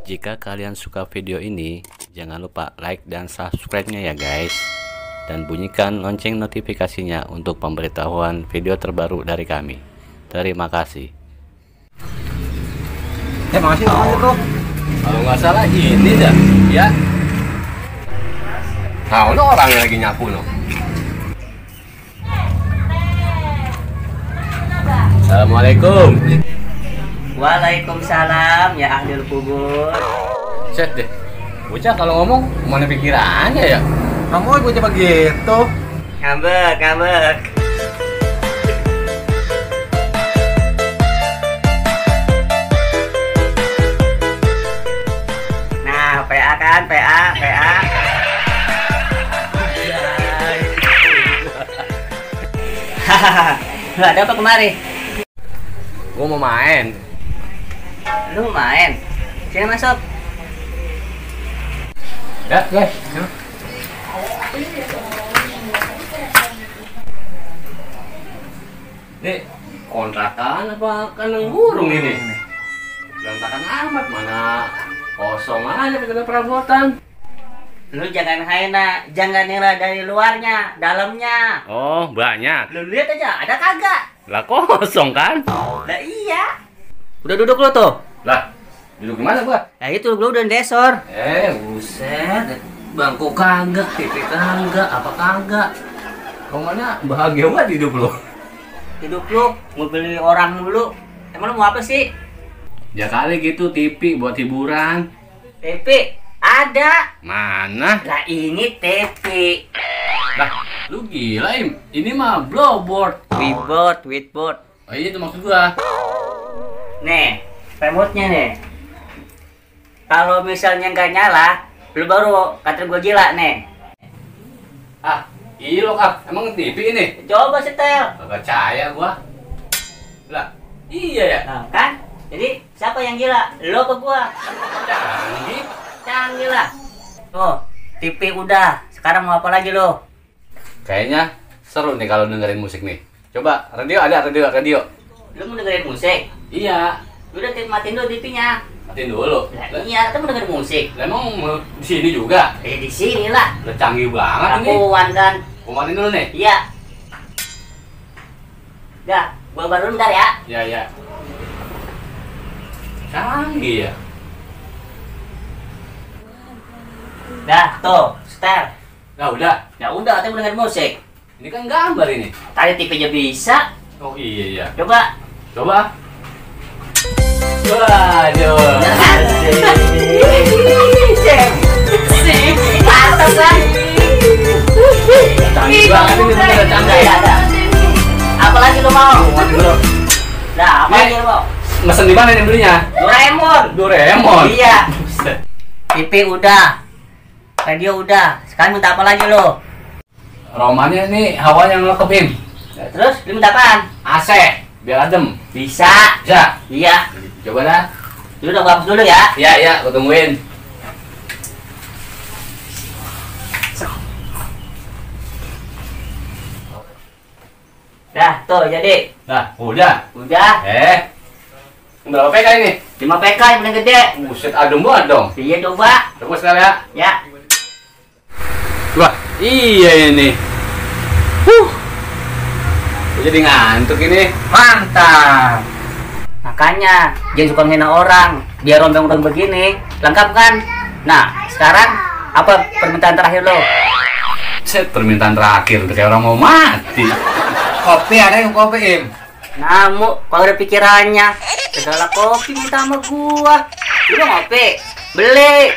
Jika kalian suka video ini, jangan lupa like dan subscribe-nya ya guys. Dan bunyikan lonceng notifikasinya untuk pemberitahuan video terbaru dari kami. Terima kasih. Makasih bro. Kalau nggak salah ini dah, ya. Nah, ini orang yang lagi nyapu no. Assalamualaikum. Waalaikumsalam ya ahlul kubur. Set deh. Bocah kalau ngomong mana pikirannya ya? Kamu bocah begitu. Ngambek. Nah, PA kan, PA. Hahaha. Ada apa kemari? Gua mau main. Lu main? Sini masuk. Ya, guys. Ini kontrakan apa kandang burung ini? Berantakan amat, mana kosong aja kita perabotan. Lu jangan haina, jangan nira dari luarnya, dalamnya. Oh, banyak. Lu lihat aja, ada kagak? Lah kosong kan? Lah iya. Udah duduk lu tuh. Lah, duduk gimana gua? Nah itu lu udah desor. Buset. Bangku kagak, TV kagak, apa kagak. Pokoknya bahagia banget hidup lu. Hidup lu mau beli orang dulu. Emang lu mau apa sih? Ya kali gitu TV buat hiburan. TV ada. Mana? Lah ini TV. Lah, lu gila Im. Ini mah blowboard. Witboard. Oh iya itu maksud gua. Nih, remote-nya nih. Kalau misalnya nggak nyala, lu baru kata gua gila nih. Ah, iya lo kak. Emang TV ini? Coba setel. Gak percaya gua. Lah, iya ya. Nah, kan? Jadi siapa yang gila? Lu apa gua? Canggih. Canggih lah. Tuh, TV udah. Sekarang mau apa lagi lo? Kayaknya seru nih kalau dengerin musik nih. Coba radio ada radio. Lu mau dengerin musik? Iya. Udah matiin dulu TV-nya. Matiin dulu. Lah iya, kita mau dengerin musik. Lah, emang mau di sini juga? Di sini lah. Udah canggih banget ini. Akuan kan. Gua matiin dulu nih. Iya. Dah, gua baru bentar ya. Ya. Canggih ya. Dah, tuh, setel. Nah udah. Ya udah, kita mau dengerin musik. Ini kan gambar ini. Tadi TV-nya bisa. Oh iya. Coba. Waduh. Sip, mantap kan? Canggih banget ini bener canggih. Ya, ada. Apa lagi lo mau? Bro. Dah, apa lagi lo mau? Mesen di mana nih belinya? Doraemon. Iya. Buset. TV udah. Radio udah. Sekarang minta apa lagi lo? Romannya nih hawanya ngelekepin. Terus lu minta apaan? AC biar adem. Bisa. Bisa. Iya. Coba dah. Lu udah bagus dulu ya. Iya, gua tungguin. Dah, tuh jadi. Nah, udah. Udah. Berapa PK ini? 5 PK yang paling gede. Buset, adem banget dong. Iya coba. Coba sekali ya. Ya. Wah, iya ini. Jadi ngantuk ini. Mantap. Makanya jangan suka menghina orang. Dia rombeng-rombeng begini, lengkap kan? Nah, sekarang apa permintaan terakhir lo? Set, permintaan terakhir kayak orang mau mati. Kopi ada yang kopi Im. Namu, kalau ada pikirannya segala kopi minta sama gua. Lu mau ngopi? Beli.